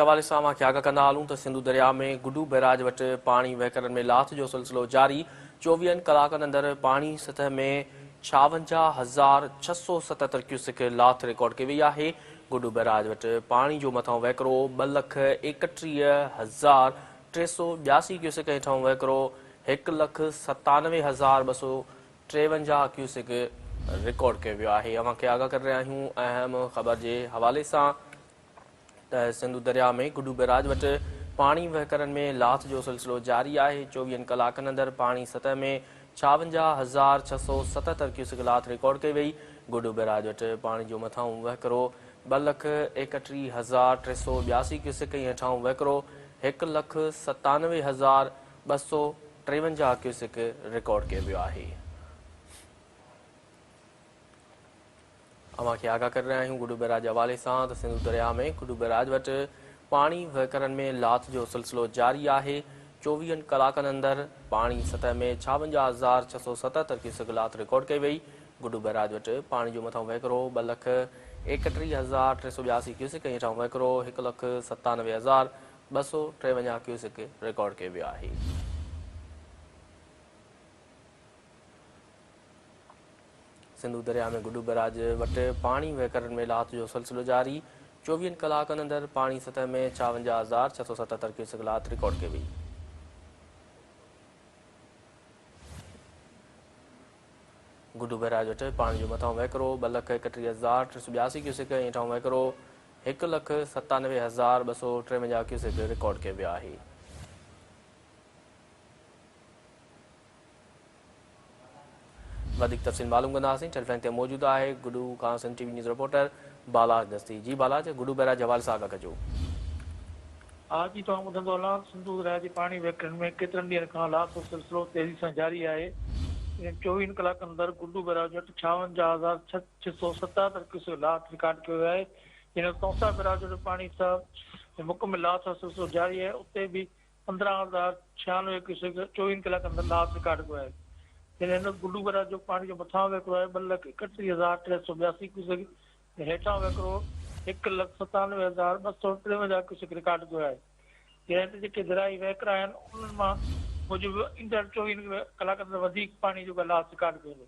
حوالي سان اوهان کي آگاهه ڪندا هلون ته سنڌو درياء ۾ گڊو بئراج وٽ پاڻي وهڪرن ۾ لاٿ جو سلسلو جاري، 24 ڪلاڪن اندر پاڻي سطح ۾ 56677 ڪيوسڪ لاٿ رڪارڊ ڪئي وئي آهي، گڊو بئراج وٽ پاڻي جو مٿانهون وهڪرو 231382 ڪيوسڪ ۽ هيٺانهون وهڪرو 197253 ڪيوسڪ رڪارڊ ڪيو ويو آهي. اوهان کي آگاهه ڪري رهيا آهيون اهم خبر جي حوالي سان ته سنڌو درياء ۾ گڊو بئراج وٽ پاڻي وهڪرن ۾ لاٿ جو سلسلو جاري آهي، 24 ڪلاڪن اندر پاڻي سطح ۾ 56677 ڪيوسڪ لاٿ رڪارڊ ڪئي وئي، گڊو بئراج وٽ پاڻي جو مٿانهون وهڪرو 231382 ڪيوسڪ ۽ هيٺانهون وهڪرو 197253 ڪيوسڪ رڪارڊ ڪيو ويو آهي. اوهان کي آگاهه ڪري رهيا آهيون گڊو بئراج جي حوالي سان ته سنڌو درياء ۾ گڊو بئراج وٽ پاڻي وهڪرن ۾ لاٿ جو سلسلو جاري آهي، 24 ڪلاڪن اندر پاڻي سطح ۾ 56677 ڪيوسڪ لاٿ رڪارڊ ڪئي وئي، گڊو بئراج وٽ پاڻي جو مٿانهون وهڪرو 231382 ڪيوسڪ ۽ هيٺانهون وهڪرو 197253 ڪيوسڪ رڪارڊ ڪيو ويو آهي. سنڌو درياء ۾ گڊو بئراج وٽ پاڻي وهڪرن ۾ لاٿ جو سلسلو جاري، 24 ڪلاڪن اندر پاڻي سطح ۾ 56677 ڪيوسڪ لاٿ رڪارڊ ڪئي وئي. گڊو بئراج وٽ پاڻي جو مٿانهون وهڪرو 231382 ڪيوسڪ ۽ هيٺانهون وهڪرو 197253 ڪيوسڪ رڪارڊ ڪيو ويو آهي. وڌيڪ تفصيل معلوم ڪنداسين ٽيليفون تي موجود آهي گڊو کان Sindh T V news reporter Balach Dasti جي بالاچ گڊو بئراج جي حوالي سان آگاهه ڪجو. ها جي توهان ٻڌندو هلان سنڌو درياء جي پاڻي وهڪرن ۾ ڪيترن ڏينهن کان لاٿ جو سلسلو تيزي سان جاري آهي انهن 24 ڪلاڪن اندر گڊو بئراج وٽ 56677 ڪيوسڪ لاٿ رڪارڊ ڪيو ويو آهي جڏهن ته تونسا بئراج وٽ پاڻي سطح ۾ مڪمل لاٿ جو سلسلو جاري آهي اتي به 15096 ڪيوسڪ 24 ڪلاڪن اندر لاٿ رڪارڊ ڪيو آهي. جڏهن ته گڊو بئراج جو پاڻي جو مٿانهون وهڪرو آهي 231382 ڪيوسڪ ۽ هيٺانهون وهڪرو 197253 ڪيوسڪ رڪارڊ ڪيو آهي. جڏهن ته جيڪي زرعي وهڪرا آهن انهن مان موجب ايندڙ 24 ڪلاڪن اندر وڌيڪ پاڻي جو لاٿ رڪارڊ ڪيو ويندو.